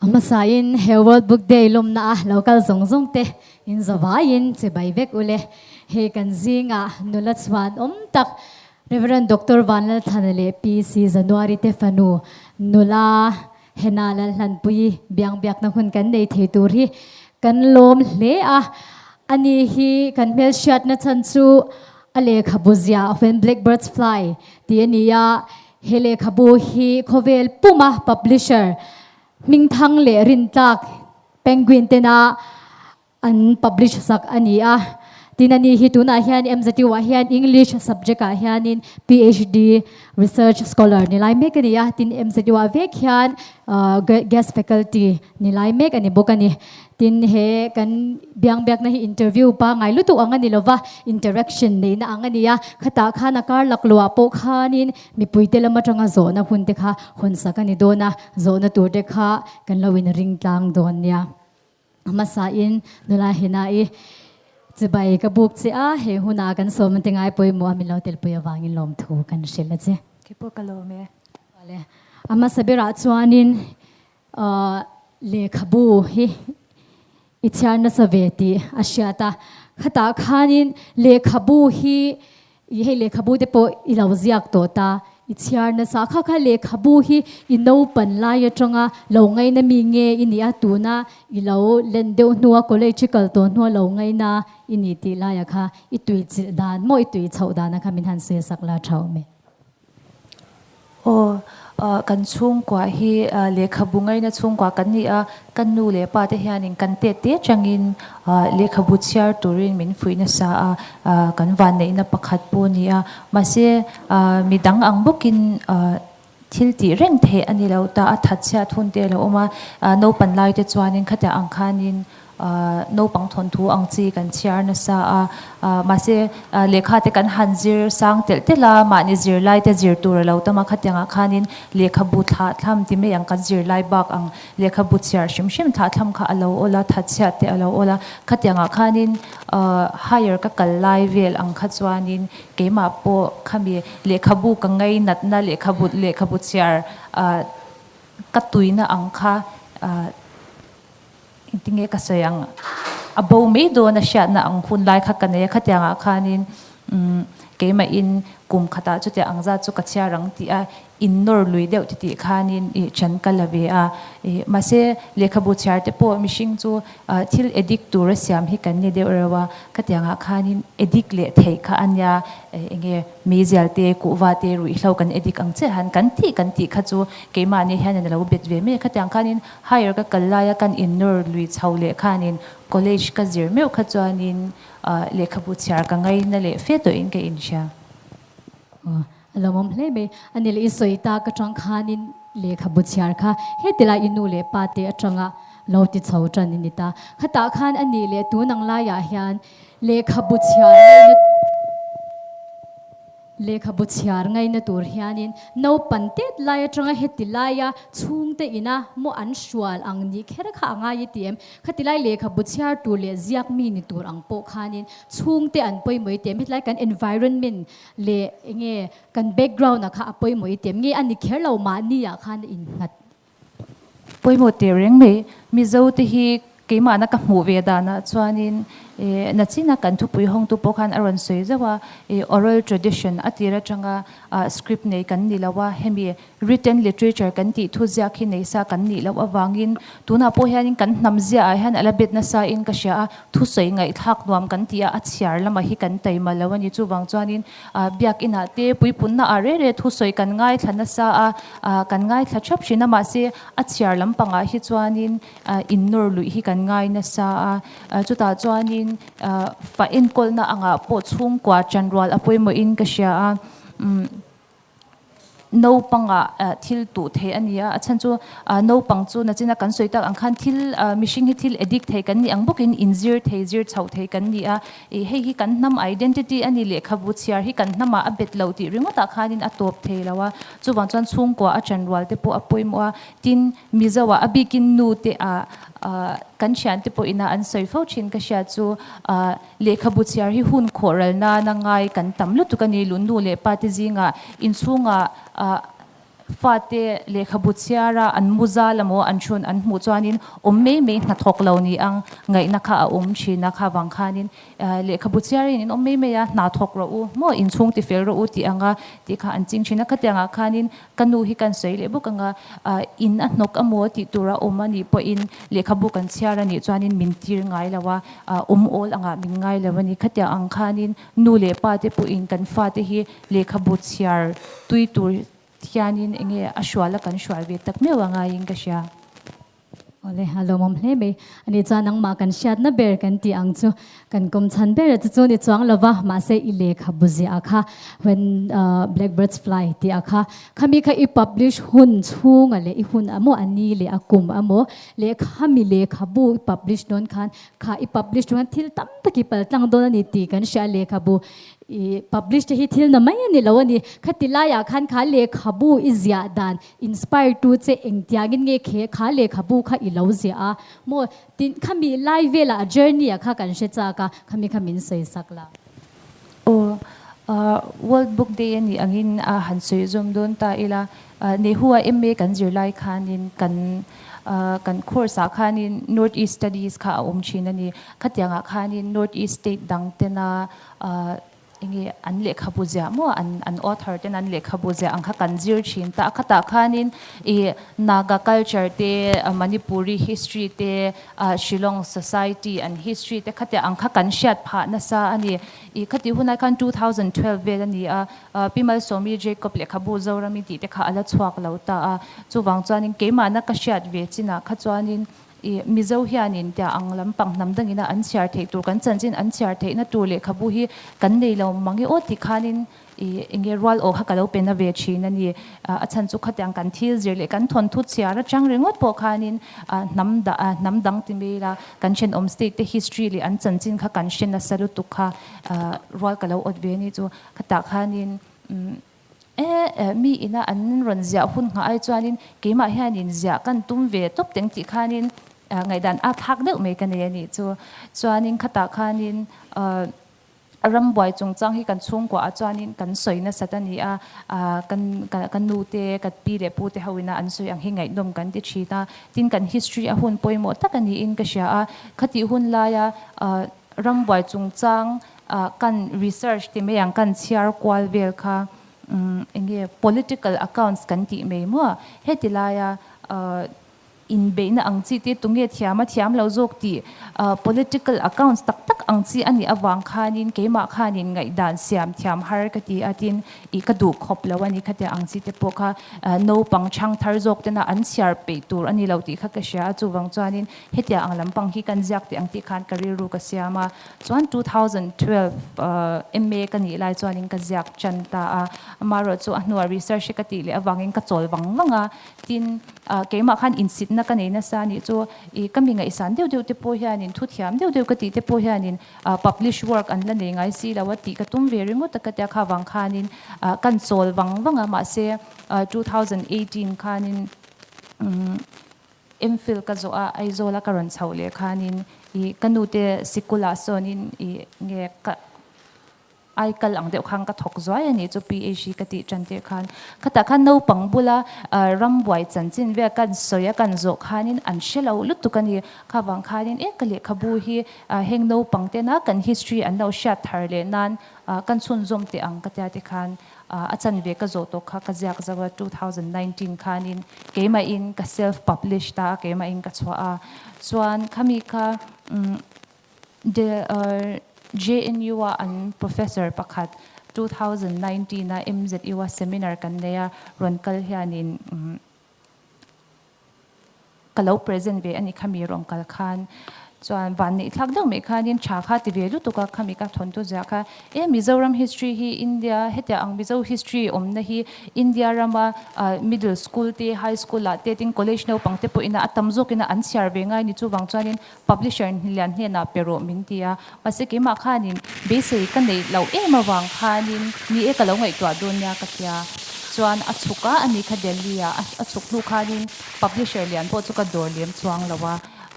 A hmasain he World Book Day lawmna a lo kal zawng zawng te in zavaiin chibai vek ule. Hei kan zingah nula chhuan awm tak Rev. Doctor Vanlalthana leh PC January te fanu nula Hena Lalhlanpuii biangbiakna hun kan nei thei tur hi kan lawm hle a. Ani hi kan hmelhriatna chhan chu a lehkhabu zia When Blackbirds Fly tih a ni a. He lehkhabu hi khawvel puma publisher hmingthang leh rintlak Penguin tena an publish sak a ni a. Tin ani hi tunah hian MZU ah hian English subject ah hianin PhD research scholar ni lai mek a ni a. Tin MZU ah vek hian guest faculty ni lai mek a ni bawk a ni. Tin he kan biangbiakna hi interview pangngai lutuk ang a ni lova, interaction neihna ang a ni a. Khatah khan a kar lakluah pawh khanin mipuite lam atanga zawhna hun te kha hawnsak a ni dawn a, zawhna tur te kha kan lo inring tlang dawn nia. A hmasain nula Hina-i chibai ka buk che a, he hunah kan sawm te ngai pawimawh a min lo telpui avangin lawmthu kan hrilh a che. Kei pawh ka lawm e. Awle, a hmasa berah chuanin lehkhabu hi i chhiar nasa ve tih a hriat a, khatah khanin lehkhabu hi i hei lehkhabu te pawh i lo ziak tawh ta, i chhiar nasa kha kha lehkhabu hi i naupan lai atanga lo ngaina mi nge i nih a, tuna i lo len deuh hnua college i kal tawh hnua lo ngaina i nih tih laia kha i tui chilh dan maw i tui chhoh dana kha min han sawi sak la tha awm e. Aw, kan chhungkua hi lehkhabu ngaina chhungkua kan ni a, ka nu leh pa te hianin kan tet te changin lehkhabu chhiar turin min fuih nasa a, kan vanneihna pakhat pawh a ni a. Mahse, midang ang bawkin thil tih reng theih a ni lo ta, a thatchhiat hun te a lo awm a, naupan lai te chuanin khatiang ang khanin Naupang thawnthu ang chi kan chhiar nasa a, mahse lehkha te kan han zir sang telh telh a, mahni zirlai te zir tur a lo tam a, khatiangah khanin lehkhabu thlah thlam ti mai ang kan zirlai bak ang lehkhabu chhiar hrim hrim thlah thlam kha a lo awl a, thatchhiat te a lo awl a, khatiangah khanin higher ka kal lai vel ang kha chuanin keimah pawh khami lehkhabu ka ngainatna lehkhabu lehkhabu chhiar ka tuina ang kha Engtinge ka sawi ang? A bo mai dawn a hriatna ang hun lai kha ka nei a, khatiangah khanin umm keimahin kum khatah chutiang ang zat chu ka chhiar ang tih a innawr lui deuh titih khanin ih ṭhen ka la ve a. Ih mahse lehkhabu chhiar te pawh mihring chu thil addict tur a siam hi kan ni deuh reuh a, khatiangah khanin addict leh theih kha a nia enge meizial te kuhva te ruihhlo kan addict ang chiah han kan tih kan tih kha chu keimahni hianin a lo bet ve mai a, khatiang khanin Higher ka kal laia kan innawr lui chho leh khanin college ka zir meuh kha chuanin lehkhabu chhiar ka ngaina leh fe tawhin ka inhria. Aw, a lawmawm hle mai. A ni leh i sawi tak atang khanin lehkhabu chhiar kha hetilai i nu leh pa te atanga lo ti chho tan i ni ta. Khatah khan a nih leh tun ang laiah hian lehkhabu chhiar ngaina Lehkhabu chhiar ngaina tur hianin naupan tet lai atanga heti laia chhungte ina maw an hrual ang nih kher kha a ngai i ti em? Khati lai lehkhabu chhiar tur leh ziak mi ni tur ang pawh khanin chhungte an pawimawh i ti em? Hetilai kan environment leh enge kan background ah kha a pawimawh i ti em? Nge a ni kher lo mahni ah khan a innghat Pawimawh teh reng mai. Mizo te hi keimahna ka hmuh ve danah chuanin nachina kan thupui hawngtu pawh khan a rawn sawi zauh a, oral tradition a tir atanga script nei kan ni lo a, hemi written literature kan tih thu ziak hi nei sa kan nih loh avangin tunah pawh hianin kan hnam ziaah hian a la bet nasa in ka hria a, thusawi ngaihthlak nuam kan tih a, a chhiar lamah hi kan taima lo a ni. Chuvang chuanin Biakinah te puipunna ah reh reh thusawi kan ngaithla nasa a, kan ngaithla thap thin a, mahse a chhiar lampangah hi chuanin innawr luih hi kan ngai nasa a, chutah chuanin fa enkawlna angah pawh chhungkua chanrual a pawimawhin ka hria a. Naupangah thil tuh theih a ni a, a chhan chu naupang chu nachina kan sawi tak ang khan thil mihring hi thil addict thei kan nih ang bawkin inzir thei zir chhoh thei kan ni a, ih hei hi kan hnam identity a ni lehkhabu chhiar hi kan hnamah a bet lo tih ringawtah khanin a tawp thei lo a, chuvang chuan chhungkua a chanrual te pawh a pawimawh a, tin Mizoah a bikin nu te ah kan thiante pawhin a an sawi fo thin ka hriat chu Lehkhabu chhiar hi hun khawh ral nana ngai kan tam lutuk a ni. Lunnu leh pa te zingah inchhungah ah Fate lehkhabu chhiara an mu zal emaw an chhun an hmuh chuanin awm mai mai hnathawk lo ni ang ngaihna kha a awm thin a, kha vang khanin lehkhabu chhiarin in awm mai mai a, hna thawk rawh u maw inchhung ti fel rawh u tih anga tih kha an ching thin a, khatiangah khanin ka nu hi kan sawi leh bawk anga in a hnawk emaw tih tura awm a nih pawhin lehkhabu kan chhiar a nih chuanin min tir ngai lo a, awm awl angah min ngai lo a ni, khatiang ang khanin nu leh pa te pawhin kan fate hi lehkhabu chhiar tui tur hianin enge a hrual a kan hrual ve tak meuh a ngaiin ka hria. Awle, a lawmawm hle mai. Ani chuan nangmah kan hriatna ber kan tih ang chu kan kawm chhan ber chu chu ni chuang lova, mahse i lehkhabu ziah kha When Blackbirds Fly tih a kha, khami kha i publish hun chhunga leh i hun amaw a ni leh a kum amaw leh khami lehkhabu i publish dawn khan kha i publish dawn khan thil tam tak i paltlang dawn a ni tih kan hria lehkhabu I publish te hi thil na mai a ni lo a ni. Khati laiah khan kha lehkhabu i ziah dan inspire tu che engtiangin nge khe kha lehkhabu kha i lo ziah a maw? Tin, khami lai velah a journey ah kha kan hre chak a, khami kha min sawi sak la. Aw, World Book Day a nih angin a han sawi zawm dawn ta ila, Nehua MA kan zir lai khanin kan kan course ah khanin North East Studies kha a awm thin a ni. Khatiangah khanin North East state dang tena enge an lehkhabu ziah maw an an author ten an lehkhabu ziah ang kha kan zir thin ta a khatah khanin ih Naga culture te Manipuri history te Shillong society an history te khatiang ang kha kan hriat phah nasa a ni ih khati hunah khan 2012 vel a ni a Pi Malsawmi Jacob lehkhabu Zorami tih te kha a la chhuak lo ta a chuvang chuanin keimahna ka hriat ve chinah kha chuanin I Mizo hianin tia ang lampang hnam dangina an chhiar theih tur, kan chanchin an chhiar theihna tur lehkhabu hi kan nei lo mang e aw tih khanin i enge rual aw kha ka lo pe na ve thin a ni. A chhan chu khatiang kan thil zir leh kan thawnthu chhiar atang ringawt pawh khanin hnam hnam dang ti mai ila kan thenawm state te history leh an chanchin kha kan hre nasa lutuk kha rual ka lo awt ve a ni chu. Khatah khanin E, mi ina an rawn ziah hun nghah ai chuanin keimah hianin ziah kan tum ve tawp teng tih khanin ngaihdan a thlak deuh mai ka nei a nih chu. Chuanin khatah khanin rambuai chungchang hi kan chhungkuah ah chuanin kan sawi nasat a ni a, kan ka nu te ka pi leh pu te ho ina an sawi ang hi ngaihnawm kan ti thin a, tin kan history a hun pawimawh tak a niin ka hria a, khatih hun laia rambuai chungchang kan research ti mai ang kan chhiar kual vel kha enge political accounts kan tih mai maw heti laia inbeihna ang chi te tunge thiam a thiam lo zawk tih political accounts tak tak ang chi a nih avang khanin keimah khanin ngaihdan siam thiam har ka ti a tin ih ka duh khawp lo a ni khatia ang chi te pawh kha naupang chhang thar zawk tena an chhiar peih tur a ni lo tih kha ka hria a chuvang chuanin Hetiang ang lampang hi kan ziak teh ang tih khan ka rilru ka siam a, chuan 2012 MA ka nih lai chuanin ka ziak tan ta a, amaherawh chu a hnuah research hi ka tih leh avangin ka chawl vang vang a, tin keimah khan insitna ka nei nasa anih chu ih ka mi ngaihsan deuh deuh te pawh hianin thu thiam deuh deuh ka tih te pawh hianin publish work an la nei ngai si lo a tih ka tum ve ringawt a ka tia kha vang khanin kan chawl vang vang a, mahse 2018 khanin MPhil ka zawh a, Aizawl a ka rawn chhoh leh khanin ih ka nu te sikul ah sawnin ih nge ka ai kal ang deuh khan ka thawk zuai a nih chu PHD ka tih tan tirh khan. Khatah khan naupang bula rambuai chanchin vel kan sawi a kan zawh khanin an hre lo lutuk a ni. Kha vang khanin e ka lehkhabu hi heng naupang tena kan history an lo hriat thar leh nan kan chhunzawm teh ang ka tia te khan A chanve ka zawh tawh kha ka ziak zo a, 2019 khanin keimahin ka self publish ta a, keimahin ka chhuah a. Chuan khami kha JNU a an professor pakhat 2019 a MZU a seminar kan nei a, rawn kal hianin Ka lo present ve a ni khami rawn kal khan chuan van neih thlak deuh mai khanin tha kha ti ve lutuk a khami ka thawntu ziah kha e Mizoram history hi India hetia ang Mizo history awmna hi India rama middle school te high school ah te tin college naupang te pawh ina a tam zawk ina an chhiar ve ngai ni chuvang chuanin publisher lian hnenah pe rawh min ti a mahse keimah khanin beisei ka neih loh em avang khanin ni e ka lo ngaihtuah dawn nia ka tia chuan a chhuk a ani kha Delhi ah a chhuk hnu khanin Publisher lian pawh chu ka dawr lem chuang lo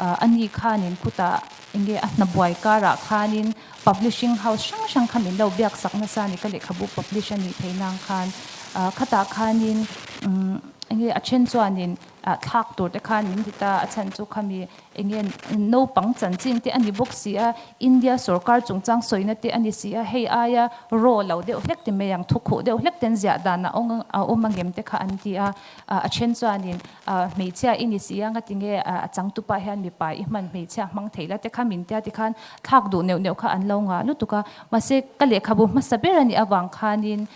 a, ani khanin khutah enge a hna buai karah khanin publishing house hrang hrang kha min lo biak sak nasa a ni, ka lehkhabu publish a nih theih nang khan khatah khanin umm. Enge a then chuanin thlak tur te khan min ti ta, a chhan chu khami enge naupang chanchin te a ni bawk si a, India sorkar chungchang sawina te a ni si a, hei aia raw lo deuh hlek ti mai ang, thukhuh deuh hlek ten ziah dan a awm angem te kha an ti a, a then chuanin hmeichhia i ni si a, ngatinge a changtupa hian mipa i hman hmeichhia hmang theih la te kha min tia tikhan thlak duh neuh neuh kha an lo ngah lutuk a, mahse ka lehkhabu hmasa ber a nih avang khanin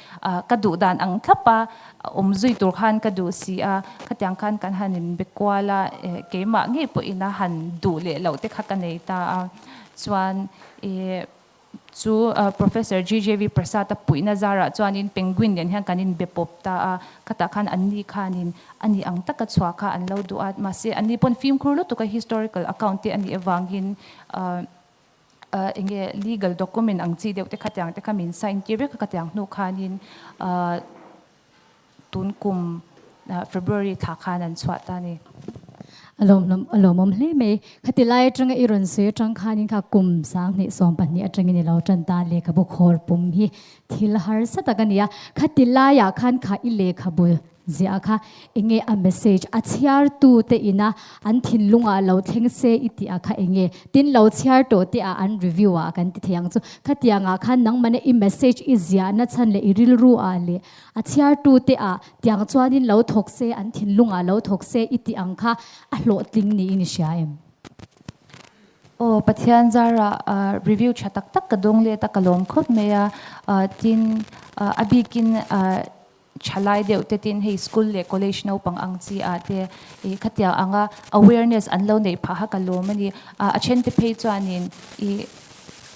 ka duh dan ang thlap a, awm zui tur khan ka duh si a, khatiang khan kan han inbe kual a, keimah ngei pawhin a han duh leh loh te kha ka nei ta a, chuan ih chu Professor GJV Prasad a puihna zarah chuanin Penguin nen hian kan inbe pawp ta a, khatah khan anni khanin a nih ang taka chhuah kha an lo duh a, mahse anni pawn fimkhur lutuk a historical account te a nih avangin enge legal document ang chi deuh te khatiang te kha min sign tir vek a khatiang hnu khanin tun kum February thla khan an chhuah ta a ni. A lawmhlawm a lawmawm hle mai. Khati lai atanga i rawn sawi atang khanin kha kum 2012 atangin i lo tan ta lehkhabu khawr pum hi thil harsa tak a ni a. Khati laiah khan kha i lehkhabu Ziah kha enge a message a chhiar tu te ina an thinlung ah lo thleng se i tih ah kha enge tin lo chhiar tawh te ah an review ah kan ti thei ang chu khatiang ah khan nangmahna i message i ziah na chhan leh i rilru ah leh a chhiar tu te ah tiang chuanin lo thawk se an thinlung ah lo thawk se i tih ang kha a hlawhtling niin i hria em? Aw Pathian zarah review tha tak tak ka dawng let a ka lawm khawp mai a tin a bikin Thalai deuh te tin hei school leh college naupang ang chi ah te ih khatiang anga awareness an lo neih phah kha ka lawm a ni. A then te phei chuanin ih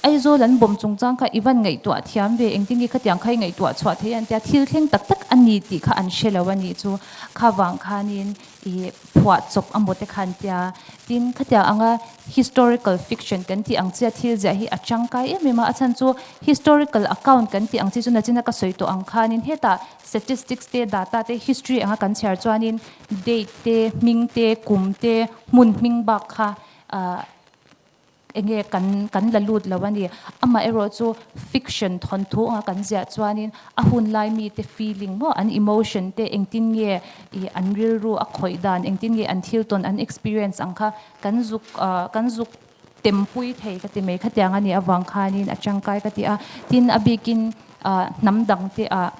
Aizawl an bawm chungchang kha i van ngaihtuah thiam ve engtin nge khatiang kha i ngaihtuah chhuah thei an tia thil thleng tak tak a ni tih kha an hre lo a nih chu kha vang khanin ih phuah chawp a maw te kha an tia. Tin khatiang anga historical fiction kan tih ang chia thil ziah hi a tangkai em em a, a chhan chu historical account kan tih ang chi chu nachina ka sawi tawh ang khanin hetah statistics te data te history anga kan chhiar chuanin date te hming te kum te hmun hming bak kha ah Enge kan kan la lut lo a ni. Amaherawh chu fiction thawnthu anga kan ziah chuanin a hun lai mite feeling maw an emotion te engtin nge ih an rilru a khawih dan engtin nge an thil tawn an experience ang kha kan zuk ah kan zuk tempui thei ka ti mai. Khatiang a nih avang khanin a tangkai ka ti a. Tin a bikin ah hnam dang te ah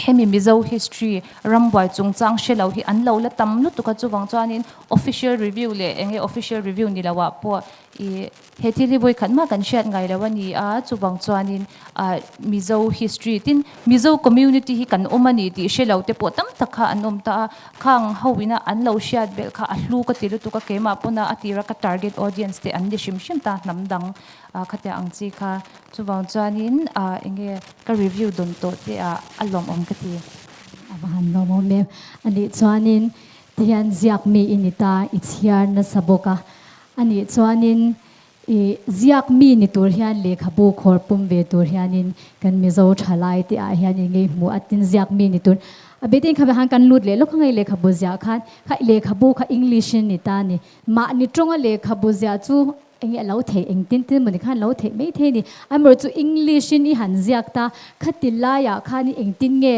Hemi Mizo history rambuai chungchang hre lo hi an lo la tam lutuk a, chuvang chuanin official review leh enge official review ni loah pawh ih he thil hi vawi khat mah kan hriat ngai lo a ni a, chuvang chuanin ah Mizo history tin Mizo community hi kan awm a ni tih hre lo te pawh tam tak kha an awm ta a, khang ho ina an lo hriat belh kha a hlu ka ti lutuk a, keimah pawna a tira ka target audience te an ni hrim hrim ta hnam dang khatia ang chi kha. Chuvang chuanin enge ka review dawn tawh te ah a lawmawm ka ti. A va han lawmawm em. Anih chuanin tihian ziak mi i ni ta, i chhiar nasa bawk a. Anih chuanin i ziak mi ni tur hian lehkhabu khawr pum ve tur hianin kan Mizo thalai te ah hian enge i hmuh a tin ziak mi ni tur. A beitin kha khan kan lut leh lawk ang a i lehkhabu ziah khan kha i lehkhabu kha English in ni ta a ni. Mahni tawnga lehkhabu ziah chu Enge a lo theih eng tin tin mawni khan lo theih mai thei a ni. Amaherawh chu English in i han ziak ta, khati laiah khan i engtin nge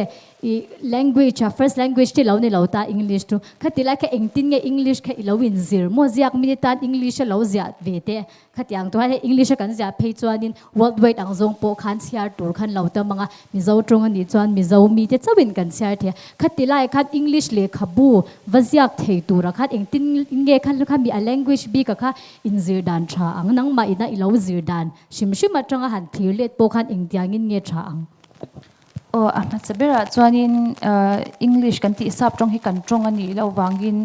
i language a first language te lo ni lo ta English chu, khati lai kha engtin nge English kha i lo inzir maw ziak mini tan English a lo ziah ve te khatiang tur khan hei English a kan ziah phei chuanin world wide ang zawng pawh khan chhiar tur khan lo tam ang a, Mizo tawng a nih chuan Mizo mite chauhin kan chhiar thei a, khati laiah khan English lehkhabu va ziak thei turah khan engtin nge kha kha mi a language bikah kha inzir dan tha ang, nangmah ina i lo zir dan hrim hrim atanga han thlir let pawh khan engtiangin nge tha ang? Aw, a hmasa berah chuanin English kan tih sap tawng hi kan tawng a nih loh vangin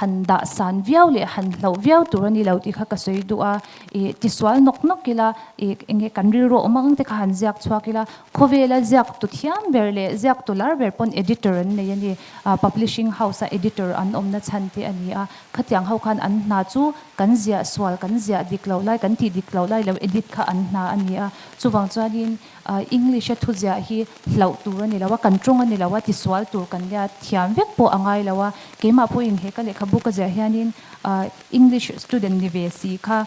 Han dah san viau leh han hlauh viau tur a ni lo tih kha ka sawi duh a, ih tisual nawk nawk ila, ih eng nge kan rilru awm ang te kha han ziak chhuak ila, khawvela ziak tu thiam ber leh ziak tu lar ber pawn editor an nei a ni, ah publishing house a editor an awmna chhan te a ni a, khatiang ho khan an hna chu kan ziah sual, kan ziah dik loh lai, kan tih dik loh lai lo edit kha an hna a ni a, chuvang chuanin English a thuziah hi hlauh tur a ni lo a, kan tawng a ni lo a, tisual tur kan nia thiam vek pawh a ngai lo a, keimah pawhin he ka lehkha. lehkhabu ka ziah hianin English student ni ve si kha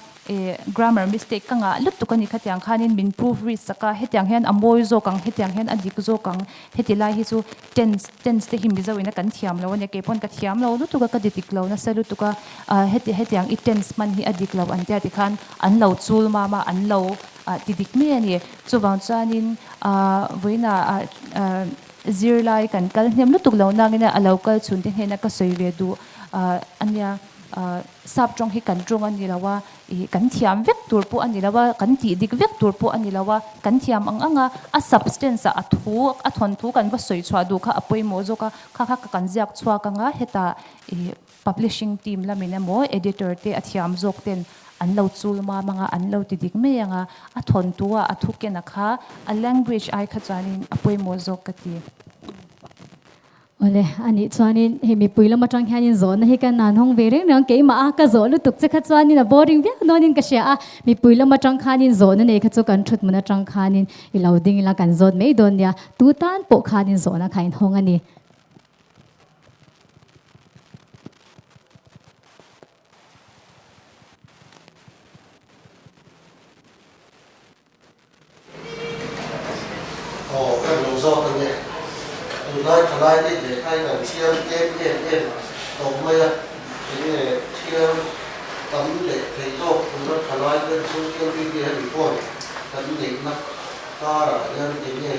grammar mistake ka ngah lutuk a ni khatiang khanin min proof read sak a, hetiang hian a mawi zawk ang, hetiang hian a dik zawk ang, heti lai hi chu tense tense te hi Mizo in a kan thiam lo a nia, kei pawn ka thiam lo lutuk a, ka di dik lo nasa lutuk a, heti hetiang i tense hman hi a dik lo an tia tikhan an lo chul mam a, an lo ti dik mai a ni. Chuvang chuanin vawiinah zirlai kan kal hnem lutuk lo nangin a lo kal chhunte hnena ka sawi ve duh a nia. Sap tawng hi kan tawng a ni lo a, ih kan thiam vek tur pawh a ni lo a, kan tih dik vek tur pawh a ni lo a, kan thiam ang ang a, a substance ah a thu, a thawnthu kan va sawi chhuah duh kha a pawimawh zawk a, kha kha ka kan ziak chhuak ang a, hetah ih publishing team lamin emaw editor te a thiam zawk ten an lo chul mam ang a, an lo ti dik mai ang a, a thawnthu ah a thu ken a kha a language ai kha chuanin a pawimawh zawk ka ti. Awle, anih chuanin hei mipui lam atang hianin zawhna hi ka nan hawng ve reng reng keimah a, ka zawh lutuk che kha chuanin a boring viau dawnin ka hria a, mipui lam atang khanin zawhna nei kha chu kan thut hmun atang khanin i lo ding ila kan zawt mai dawn nia, tu tan pawh khanin zawhna kha in hawng a ni. Aw, ka lo zawk a nia. Tunlai thalai te lehkha hi kan chhiar tlem em em tawh mai a, enge chhiar tam leh thei zawk tura thalai ten social media hi pawh kan neihna karah hian enge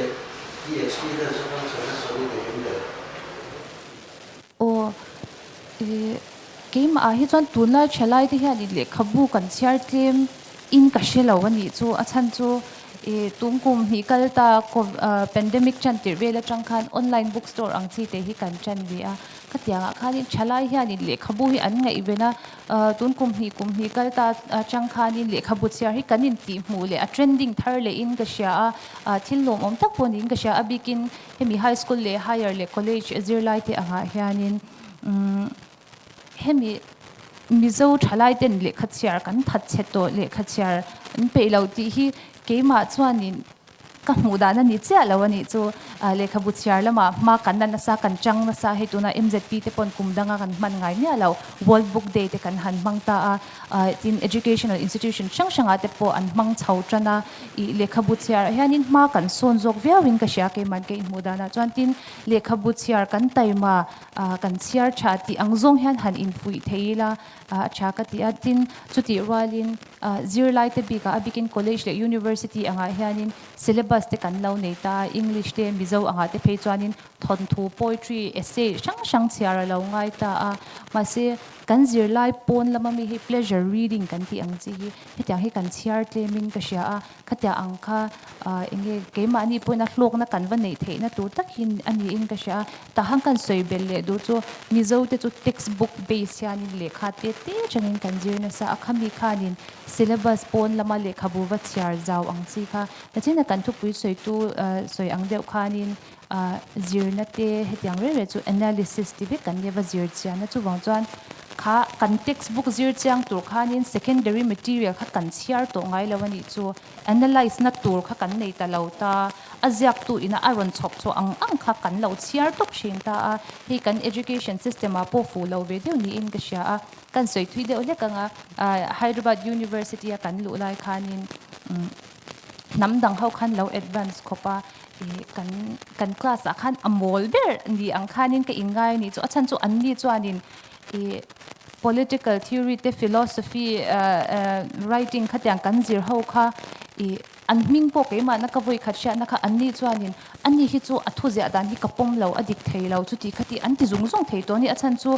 i experience atang suggestion i nei em le? Aw, eh, keimah ah hi chuan tunlai thalai te hian in lehkhabu kan chhiar tlem in ka hre lo a nih chu. A chhan chu eh tum kum hnih kal ta pandemic tan tirh vel atang khan online book store ang chi te hi kan tan ve a. Khatiang ah khanin thalai hian in lehkhabu hi an ngaihven a, tun kum hnih kum hnih kal ta atang khanin lehkhabu chhiar hi kan intihhmuh leh a trending thar leh in ka hria a, thil lawmawm tak pawh niin ka hria a bikin Hemi high school leh higher leh college zirlai te angah hianin hemi Mizo thalai ten lehkha chhiar kan that chhe tawh lehkha chhiar an peih lo tih hi keimah chuanin ka hmuh dan a ni chiah lo a nih chu. Lehkhabu chhiar lamah hma kan la nasa kan chang nasa hei tuna MZP te pawn kum danga kan hman ngai miah lo World Book Day te kan han hmang ta a tin educational institution hrang hrangah te pawh an hmang chho tan a. Ih lehkhabu chhiarah hianin hma kan sawn zawk viauin ka hria keimah ka inhmuh danah chuan tin lehkhabu chhiar kan taima kan chhiar tha tih ang zawng hian han infuih thei ila a tha ka ti a tin chutih rualin zirlai te bikah a bikin college leh university angah hianin syllabus te kan lo nei ta a English te Mizo angah te phei chuanin thawnthu poetry essay hrang hrang chhiar a lo ngai ta a mahse kan zirlai pawn lama mi hi pleasure reading kan tih ang chi hi Hetiang hi kan chhiar tlemin ka hria a, khatiang ang kha enge keimahni pawhin a hlawkna kan va neih theihna tur tak hi a niin ka hria a. Tahan kan sawi belh leh duh chu Mizo te chu text book base hianin lehkha te te atangin kan zir nasa a, khami khanin syllabus pawn lama lehkhabu va chhiar zau ang chi kha nachina kan thupui sawitu sawi ang deuh khanin zirna te hetiang reng reng chu analysis ti vek kan nia va zir chian a chuvang chuan kha kan text book zir chiang tur khanin secondary material kha kan chhiar tawh ngai lo a nih chu analyse na tur kha kan nei ta lo ta a ziaktu ina a rawn chhawp chhuah ang ang kha kan lo chhiar tawp thin ta a hei kan education system ah pawh fuh lo ve deuh niin ka hria a kan sawi thui deuh hlek ang a Hyderabad University a kan luh lai khanin Hnam dang ho khan lo advance khawp a, ih kan kan class ah khan a mawl ber ni ang khanin ka inngai a nih chu. A chhan chu anni chuanin ih political theory te philosophy writing khatiang kan zir ho kha ih an hming pawh keimahna ka vawi khat hriatna kha anni chuanin ani hi chu a thu ziah dan hi ka pawm lo a dik thei lo chuti khati an ti zung zung thei tawh a ni. A chhan chu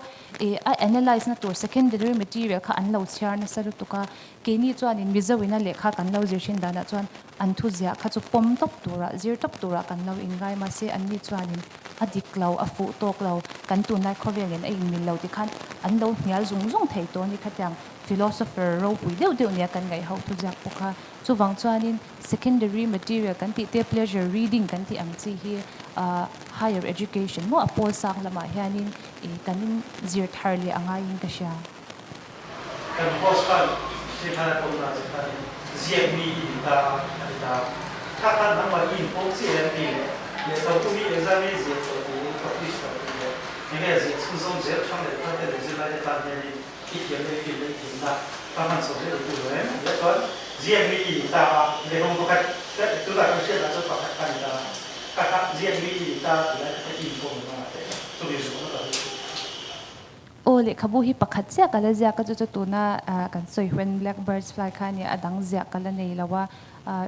ih a analyse na tur secondary material kha an lo chhiar nasa lutuk a. Keini chuanin Mizo ina lehkha kan lo zir thin danah chuan an thu ziah kha chu pawm tawp turah, zir tawp turah kan lo inngai mahse anni chuanin a dik lo, a fuh tawk lo, kan tunlai khawvel nen a inmil lo ti khan an lo hnial zung zung thei tawh a ni. Khatiang philosopher ropui deuh deuh nia kan ngaih ho thu ziak pawh kha. Chuvang chuanin secondary material kan tih te, pleasure reading kan tih ang chi hi higher education maw a pawl sang lamah hianin kan zir thar leh a ngaiin ka hria. Kan host khan Srikhana pawhna che khan ziakmi i ni ta a ti ta. Kha khan nangmah i inpawm chiah em tih leh lehkhabu mi exam i ziah tawh tiin publish tawh tih leh enge ziah chhunzawm zel hrang leh thar te leh zirlai. te tan hianin i thiamna, i finna, i thiamna ka hman chho zel tur lo em? Tia chuan ziak mi i ni ta a, lehkhabu pakhat tunah kan hriatah chuan pakhat kha a ni ta a, ka kha ziak mi i ni ta tih lai kha ka inpawm lo ang a teh chumi zawhna ka lut chu. Aw, lehkhabu hi pakhat chiah ka la ziak a, chu chu tuna kan sawi When Black Birds Fly kha a nia, a dang ziah ka la nei lo a,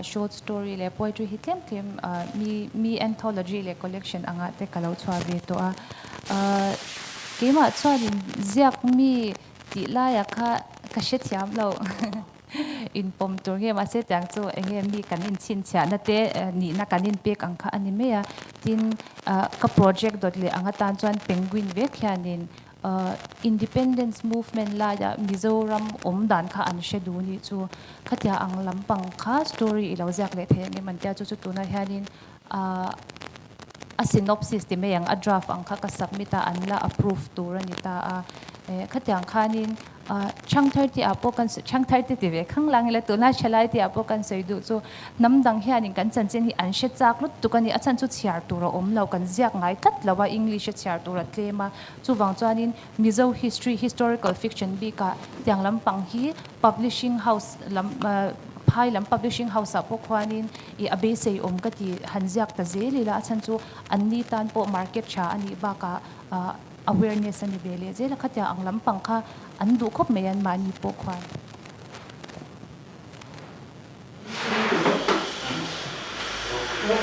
short story leh poetry hi tlem tlem mi mi anthology leh collection angah te ka lo chhuah ve tawh a. Keimah chuanin ziak mi tih laiah kha ka hrethiam lo inpawm tur nge mahse tiang chu eng nge mi kan inchhinchhiahna te nihna kan inpek ang kha a ni mai a. Tin, ka project dawt leh ang atan chuan penguin vek hianin Independence movement laia Mizoram awm dan kha an hre duh nih chu. Khatia ang lampang kha story i lo ziak leh thei ang em an tia chu chu tunah hianin a synopsis ti mai ang a draft ang kha ka submit a an la approve tur a ni ta a. Khatiang khanin Chhangthar tih ah pawh kan sawi, chhangthar te ti ve khang lang ila tuna thalai tih ah pawh kan sawi duh chu hnam dang hianin kan chanchin hi an hre chak lutuk a ni. A chhan chu chhiar tur a awm lo, kan ziak ngai tlat lo a, English a chhiar tur a tlem a. Chuvang chuanin Mizo history, historical fiction bikah tiang lampang hi publishing house lam, phai lam publishing house ah pawh khuanin ih a beisei awm ka ti han ziak ta zel ila a chhan chu anni tan pawh market tha a nih bakah Awareness a ni ve leh zel a, khatia ang lampang kha an duh khawp mai an mahni pawh khuan.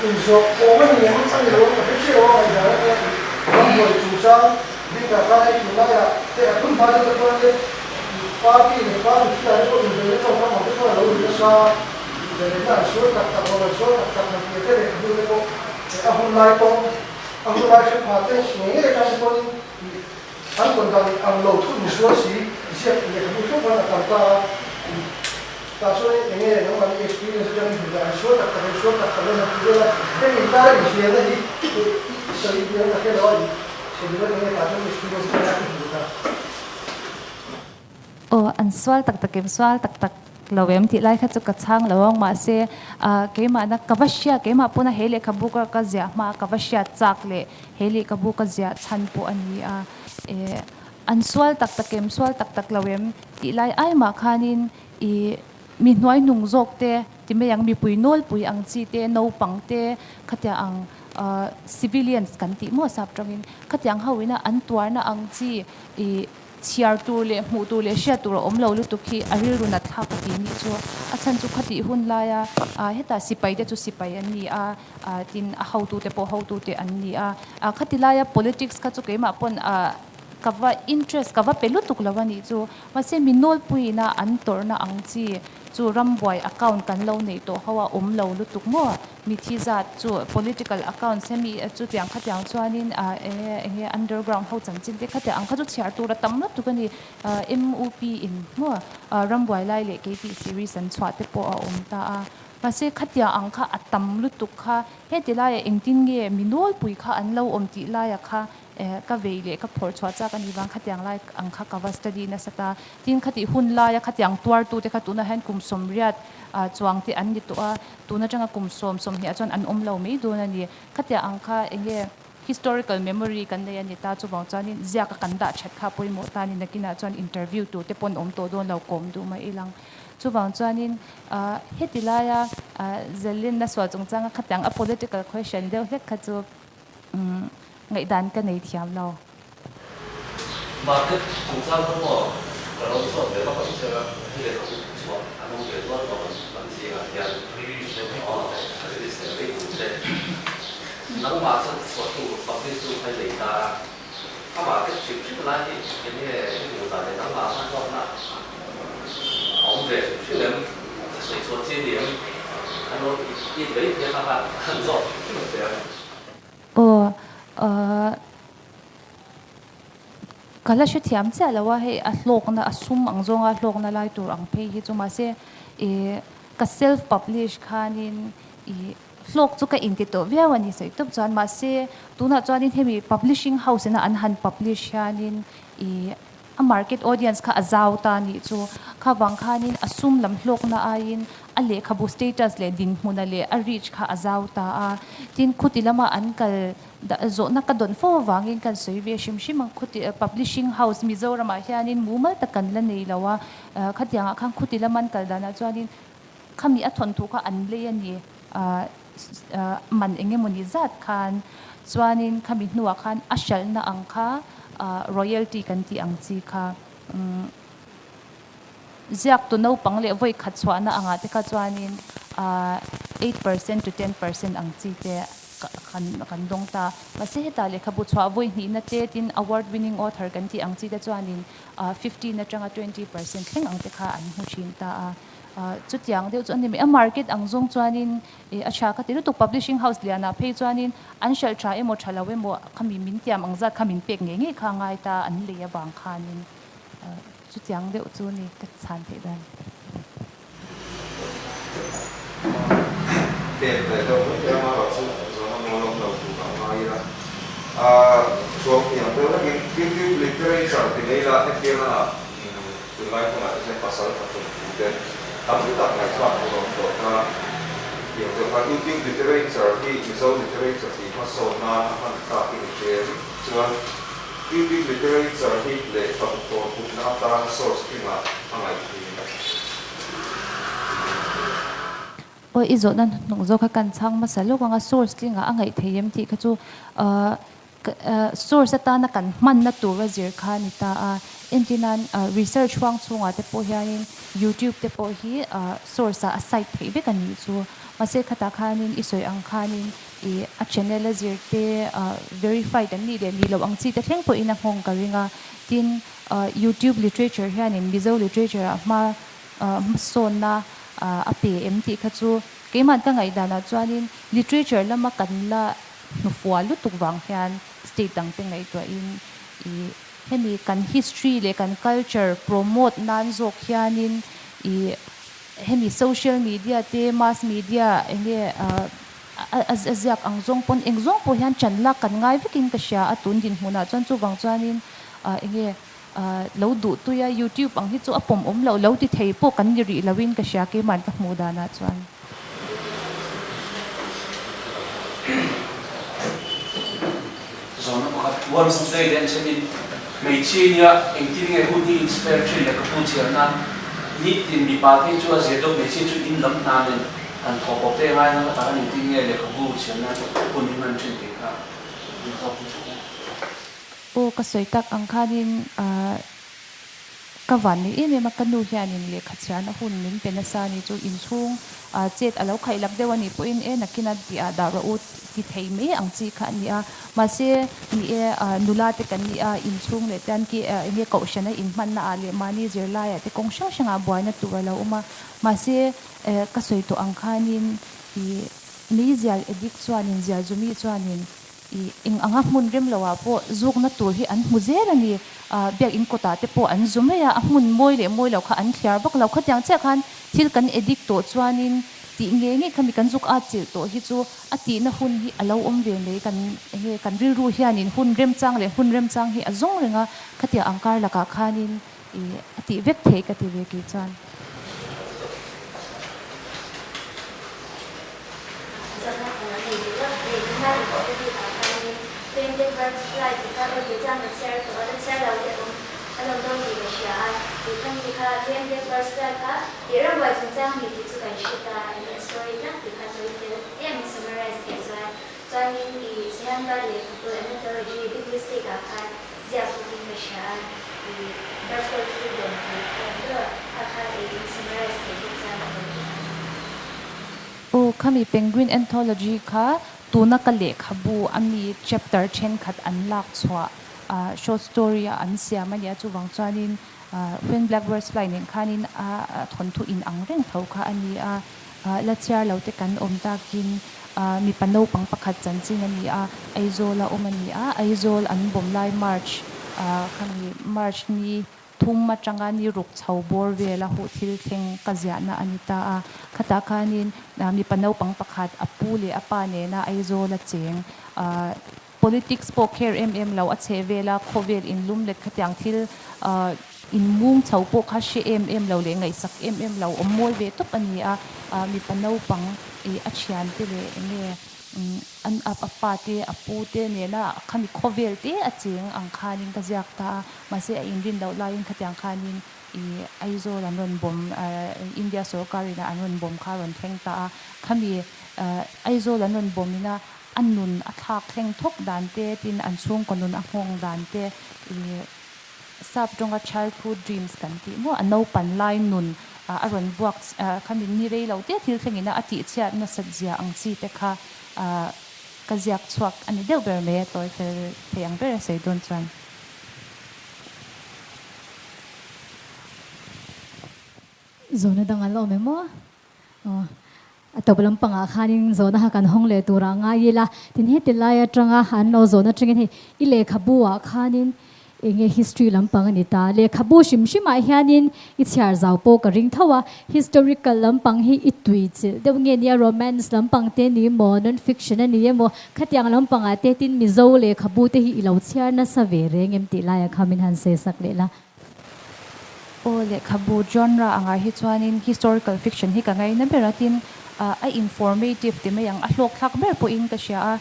Inzawh awm a ni em a ni lo a, ka hre chiah lo a ngaihdan a nia tih rambuai chungchang bikah khan hei tunlaiah te a tun hma deuh te chuan te party leh party thil ah te pawh inbeihna tawngkam ang te chuan a lo ri nasa inbeihna an sual tak tak lo an sual tak tak han tih te leh hnu te pawh a hun lai tawng A hun lai hre pha te ngei ngei atang te pawhin ih an tawn dan ang lo thut ni sual si ziak lehkhabu hlauh khan a tam ta a, ih tah chuan eng nge nangmahni experience atangin hmu dah an sual tak tak em sual tak tak em an ti vel a, heng inkara inhliamna hi ih i sawi biang ka hre lo a ih sawi duh eng nge tah chuan experience atanga i hmu ta. Aw, an sual tak tak em, sual tak tak lo em tih lai kha chu ka chhang lo ang, mahse keimahna ka va hria, keimah pawna he lehkhabu ka ka ziah hma ka va hriat chak leh he lehkhabu ka ziah chhan pawh a ni a, eh an sual tak tak em, sual tak tak lo em tih lai ai mah khanin ih mi hnuaihnung zawk te ti mai ang, mipui nawlpui ang chi te, naupang te khatia ang civilians kan tih maw sap tangin khatiang ho ina an tuarna ang chi ih Chhiar tur leh hmuh tur leh hriat tur a awm lo lutuk hi a rilru nat thlak ka ti nih chu. A chhan chu khatih hun laia hetah sipai te chu sipai an ni a, tin a hotute pawh hotute an ni a. Khati laia politics kha chu keimah pawn ka va interest ka va pe lutuk lo a nih chu. Mahse mi nawlpuiina an tawrhna ang chi chu rambuai account kan lo neih tawh ho a awm lo lutuk maw? Mithi zat chu political accounts hemi chutiang khatiang chuanin enge underground ho chanchin te khatiang ang kha chu chhiar tur a tam lutuk a ni. MUP in maw rambuai lai leh kei tih series an chhuah te pawh a awm ta a. Mahse khatiang ang kha a tam lutuk kha heti laiah engtin nge mi nawlpui kha an lo awm tih laiah kha ka vei leh ka phawrh chhuah chak a nih vang khatiang lai ang kha ka va study nasa ta. Tin khatih hun laia khatiang tuartute kha tunah hian kum 80 chuang te an ni tawh a. Tun atanga kum sawm sawmhnih ah chuan an awm lo mai dawn a ni. Khatia ang kha eng nge historical memory kan nei a ni ta chuvang chuanin ziaka kan dah that kha pawimawh ta a ni. Nakinah chuan interview tur te pawn awm tawh dawn lo kawm duh mai ilang. Chuvang chuanin heti laia Zelinna sual chungchanga khatiang a political question deuh hlek kha chu ngaihdan ka nei thiam lo. Market chungchang kha maw ka lo zawt ve vak ang che a, hei lehkhabu chhuah an awm ve dual tawh ang kan zingah hian aw a release leh mai tur che. Nangmah chuan chhuahtu publish tu kha i nei ta a, a market hrim hrim lai hi eng nge i hmuh dan leh nangmah khan hlawkna a awm ve hrim hrim em, a sawi chhuah chi a ni em, an lo it mai thei a kha khan an zawt hrim hrim ang che a. Aw ahh ka la hrethiam chiah lo a, hei a hlawkna a sum ang zawnga hlawkna lai tur ang phei hi chu mahse ih ka self publish khanin ih hlawk chu ka inti tawh viau a ni sawi tawp chuan mahse tunah chuanin hemi publishing house ina an han publish hianin ih a market audience kha a zau ta nih chu kha. Kha vang khanin a sum lam hlawkna aiin a lehkhabu status leh dinhmuna leh a reach kha a zau ta a. Tin, khuti lama an kal zawhna ka dawn fo avangin kan sawi ve hrim hrim ang. Khuti publishing house Mizoramah hianin mumal tak kan la nei lo a. Khatiangah khan khuti lama an kal danah chuanin khami a thawnthu kha an lei a ni. Man eng emawni zat khan chuanin khami hnuah khan a hralhna ang kha royalty kan tih ang chi kha ziaktu naupang leh vawi khat chhuahna angah te kha chuanin 8% to 10% ang chi te kan dawng ta. Mahse hetah lehkhabu chhuah vawi hnihna te tin award winning author kan tih ang chi te chuanin 15 atanga 20% thleng ang te kha an hmu thin ta a. Chutiang deuh chu a ni mai. A market ang zawng chuanin ih a tha ka ti lutuk. Publishing house lianah phei chuanin an hralh tha emaw tha lo emaw khami min tiam ang zat kha min pek ngei ngei kha a ngai ta an lei avang khanin chutiang deuh chu ni ka chhan theih dan. Pek leh deuh mai te anga erawh chu zawhna mawl awm lo tur a ngai ila. Chuang hniam deuh hlek in YouTube literature ti mai ila entirna ah Tunlai hunah te chuan pasal tha thun thu te tam tak ngaihthlak tur a awm tawh ta. Tiang deuh khan YouTube literature hi Mizo literature tih hmasawn nan a hman tlak i ni ṭem chuan YouTube literature hi lehkhabu thawn hupna atana source tlingah a ngaih thin. Aw i zawhna hnung zawk kha kan chhang hmasa lawk ang a, source tlingah a ngaih thei em tih kha chu Source atana kan hmanna tura zir kha a ni ta a, entirnan research huang chhungah te pawh hianin YouTube te pawh hi source ah a cite theih vek a nih chu. Mahse khatah khanin i sawi ang khanin ih a channel a zir te verified an nih leh nih loh ang chi te thleng pawhin a nghawng ka ring a. Tin, YouTube literature hianin Mizo literature ah hma hmasawnna a pe em tih kha chu keimah ka ngaihdanah chuanin literature lama kan la hnufual lutuk vang hian state dang te ngaihtuahin ih hemi kan history leh kan culture promote nan zawk hianin ih hemi social media te mass media enge a ziak ang zawng pawn eng zawng pawh hian chan lak kan ngai vekin ka hria a tun dinhmunah chuan chuvang chuanin enge lo duh tui a youtube ang hi chu a pawm awm loh lo ti thei pawh kan ni rih loin ka hria keimahn ka hmuh danah chuan. Zawhna pakhat World Book Day den chenin hmeichhia nia engtin nge hun hi inspire thin leh ka pu chhiar nan nitin mipa te chu a zir deuh hmeichhia chu in lam hna nen han thawh pawp te ngai na ka tak a engtin nge lehkhabu chhiar nan hun hi hman thin tih kha min zawk chu tha hle. Aw ka sawi tak ang khanin ka van ni em em a, ka nu hianin lehkha chhiarna hun min pe nasa a ni chu inchhung chet a lo khaih lak deuh a nih pawhin e nakin a tih ah dah rawh u ti thei mai ang chi kha a ni a, mahse ni e nula te kan ni a, inchhung leh tan ki enge kohhrana inhmanna ah leh mahni zirlai ah te kawng hrang hrang ah buaina tur a lo awm a, mahse ka sawi tawh ang khanin ih meizial addict chuanin zialzumi chuanin I eng anga hmun rem loah pawh zukna tur hi an hmu zel a ni. Biakin kawtah te pawh an zu mai a, a hmun mawi leh mawi lo kha an thliar vak lo. Khatiang chiah khan thil kan addict tawh chuanin tih ngei ngei kha mi kan zuk at chilh tawh hi chu a tihna hun hi a lo awm ve mai. Kan enge kan rilru hianin hun remchang leh hmun remchang hi a zawng reng a, khatiang ang kar lakah khanin i a tih vek theih ka ti ve kei chuan. Zawhna kan lo nei duh a, hei tunlai i pawh te bikah khanin Painted Birds Fly tih kha rawn ti chuan ka chhiar tawh a, la chhiar lo te awm a lo dawn tih ka hria a, tih kha mi kha Painted Birds Fly kha tih rambuai chungchang ni tih chu kan hre ta, enge a story tak tih kha tawi fel em summarize theih chuan chuanin i Sihanva lehkhabu Anthology Big Mistake ah khan Ziak bawkin ka hria a, i Birthday freedom tih kha en deuh a, kha kha eiin summarize theih bawk chuan a rawn ti a. Aw, khami Penguin Anthology kha tuna ka lehkhabu a mi chapter thenkhat an lak chhuah short story a an siam a nia, chuvang chuanin When Blackbirds Fly nen khanin a thawnthu in ang reng tho kha a ni a, la chhiar lo te kan awm takin mipa naupang pakhat chanchin a ni a, Aizawl a awm a ni a, Aizawl an bawm lai March khami March ni thum atanga ni ruk chho bawr vel a huh thil thleng ka ziahna a ni ta a, khatah khanin mipa naupang pakhat a pu leh a pa nena Aizawl a cheng. Politics pawh care em em lo, a chhe vel a, khawvel inlum let khatiang thil inmung chho pawh kha hre em em lo leh ngaihsak em em lo awm mawi ve tawp a ni a. Mipa naupang ih a thiante leh eng nge an a pa te a pu te nena khami khawvel te a cheng ang khanin ka ziak ta a, mahse a inrin loh laiin khatiang khanin ih Aizawl an rawn bawm India sorkar ina an rawn bawm kha a rawn thleng ta a, khami Aizawl an rawn bawm ina A nun a thlak thleng thawk dan te, tin an chhungkaw nun a nghawng dan te, ih sap tawnga childhood dreams kan tih maw, a naupan lai nun a rawn vuak khami ni rei lo te thil thlengin a tihchhiat nasat zia ang chi te kha ka ziak chhuak a ni deuh ber mai a, tawi fel thei ang ber a sawi dawn chuan. Zawhna dang an la awm em aw? Aw. A tawp lampangah khanin zawhna kha kan hawng leh turah ngai ila, tin heti lai atanga an lo zawhna atangin hei i lehkhabu ah khanin eng nge history lampang a ni ta, lehkhabu hrim hrimah hianin i chhiar zau pawh ka ring tho a, historical lampang hi i tui chilh deuh nge nia romance lampang te ni maw, non fiction a ni emaw, khatiang lampangah te tin Mizo lehkhabu te hi i lo chhiar nasa ve reng em tih laiah kha min han sawi sak leh la. Aw, lehkhabu genre angah hi chuanin historical fiction hi ka ngaina ber a, tin a informative ti mai ang, a hlawkthlak ber pawhin ka hria a.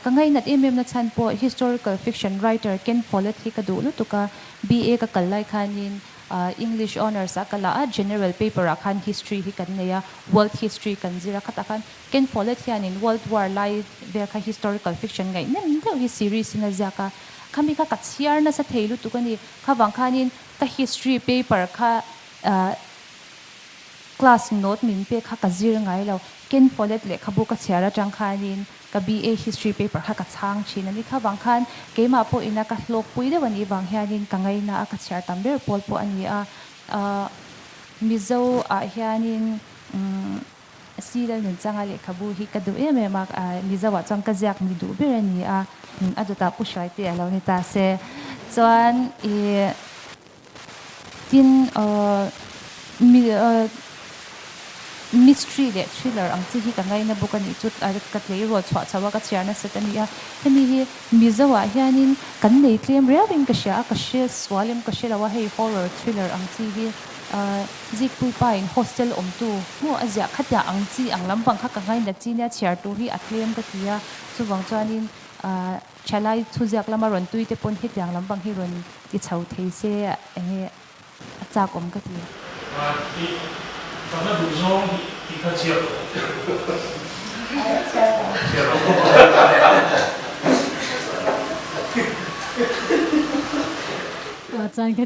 Ka ngainat em em na chhan pawh historical fiction writer Ken Follett hi ka duh lutuk a, BA ka kal lai khanin English honours ah ka la a, general paper ah khan history hi kan nei a, world history kan zir a, khatah khan Ken Follett hianin World War lai vel kha historical fiction ngaihnawm deuh hi series in a ziak a, khami kha ka chhiar nasa thei lutuk a ni. Kha vang khanin ka history paper kha class note min pek kha ka zir ngai lo. Ken Follett lehkhabu ka chhiar atang khanin ka BA history paper kha ka chhang thin a ni. Kha vang khan keimah pawhina ka hlawkpui deuh a nih vang hianin ka ngaina a, ka chhiar tam ber pawl pawh a ni a. Mizo ah hianin Sila nunchanga lehkhabu hi ka duh em em a, Mizo ah chuan ka ziak mi duh ber a ni a, a dawtah Pu Hruaite a lo ni ta se. Chuan ih tin mi mystery leh thriller ang chi hi ka ngaina bawk a nih chu ka tleirawl chhuah chho a ka chhiar nasat a ni a, hemi hi Mizo ah hianin kan nei tlem riau in ka hria a, ka hre sual em ka hre lo a, hei horror thriller ang chi hi Zikpui pa in hostel awmtu hmuh a ziah khatiah ang chi ang lampang kha ka ngainat chi nia chhiar tur hi a tlem ka ti a, chuvang chuanin thalai thuziak lama rawn tui te pawn hetiang lampang hi rawn ti chho thei se enge a chak awm ka ti. I fakna duh zawng tih kha chhiar rawh. Chhiar rawh. Chuan ka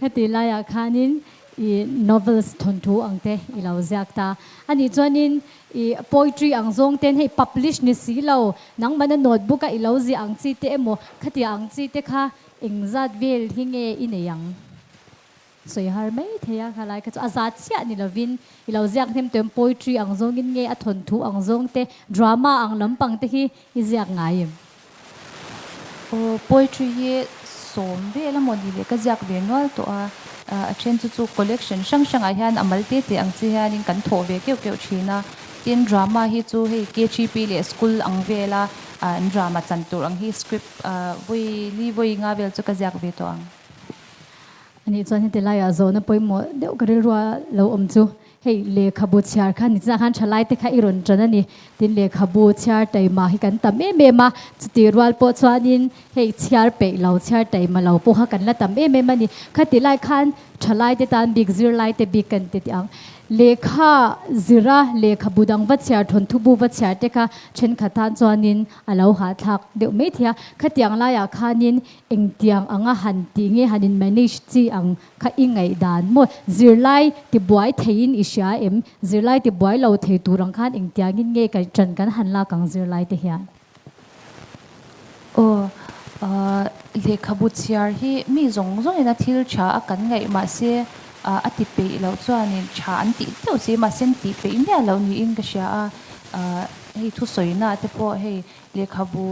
Heti laiah khanin i novels thawnthu ang te i lo ziak ta. Anih chuanin i poetry ang zawng ten hei publish ni si lo, nangmahna notebook a i lo ziah ang chi te emaw khatiang ang chi te kha engzat vel hi nge i nei ang? Sawi har mai thei a, khalai kha chu a zat chiah ni lovin i lo ziak hnem tawh em poetry ang zawngin nge a thawnthu ang zawng te, drama ang lampang te hi i ziak ngai em? Aw, poetry hi sawm vel a maw ni le, ka ziak ve nual tawh a, a then chu chu collection hrang hrangah hian a mal te te ang chi hianin kan thawh ve keuh keuh thin a, tin drama hi chu hei KGP leh school ang vela an drama chan tur ang hi script vawi li vawi nga vel chu ka ziak ve tawh ang. Anih chuan heti laiah zawhna pawimawh deuh ka rilrua lo awm chu Hei lehkhabu chhiar kha nichina khan thalai te kha i rawn tan a ni. Tin lehkhabu chhiar taima hi kan tam em em a, chutih rual pawh chuanin hei chhiar peih lo, chhiar taima lo pawh kha kan la tam em em a ni. Khati lai khan thalai te tan bik, zirlai te bik kan ti tih ang. Lehkha zira lehkhabu dang va chhiar, thawnthu bu va chhiar te kha thenkhat tan chuanin a lo hahthlak deuh mai thei a. Khatiang laiah khanin engtiang anga han tih nge han in manage chi ang Kha i ngaihdan maw? Zirlai tibuai theiin i hria em? Zirlai tibuai lo thei tur ang khan engtiangin nge ka ṭan kan han lak ang zirlai te hian? Aw, lehkhabu chhiar hi mi zawng zawngin a thil ṭha a kan ngaih mahse a ti peih loh chuanin ṭha an tih deuh si mahse an tih peih miah loh niin ka hria a, hei thusawina te pawh hei lehkhabu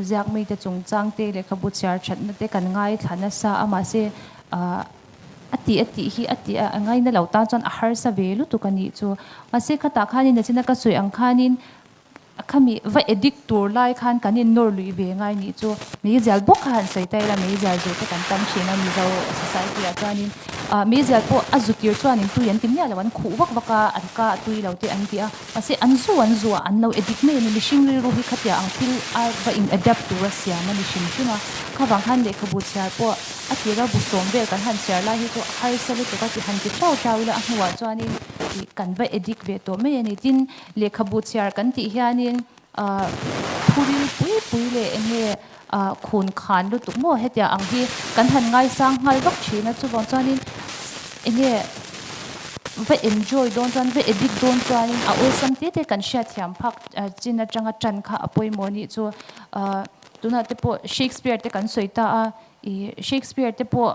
ziak mite chungchang te lehkhabu chhiar ṭhatna te kan ngaithla nasa a mahse A tih a tih hi a tih a ngaina lo tan chuan a harsa ve lutuk a nih chu. Mahse khatah khanin nachina ka sawi ang khanin Khami va addict tur lai khan kan in nawr luih ve ngai nih chu meizial bawk kha han sawi ta ila meizial zu te kan tam thin a Mizo society ah chuanin ah meizial pawh a zu tir chuanin tui an ti miah lo an khuh vak vak a an ka a tui lo te an ti a mahse an zu an zu ah an lo addict mai a ni mihring rilru hi khatia ang thil a va in adapt tur a siam a ni hrim hrim a khavang khan lehkhabu chhiar pawh a tira bu sawm vel kan han chhiar lai hi chu harsa lutuk a ti han ti thau thau ila a hnuah chuanin ih kan va addict ve tawh mai a ni tin Lehkhabu chhiar kan tih hianin thuril pui pui leh eng nge khun khan lutuk maw hetiang ang hi kan han ngaisang nghal vak thin a, chuvang chuanin eng nge va enjoy dawn chuan va edit dawn chuanin a awlsam te te kan hriatthiam phak chin atanga tan kha a pawimawh anih chu. Tunah te pawh Shakespeare te kan sawi ta a, ih Shakespeare te pawh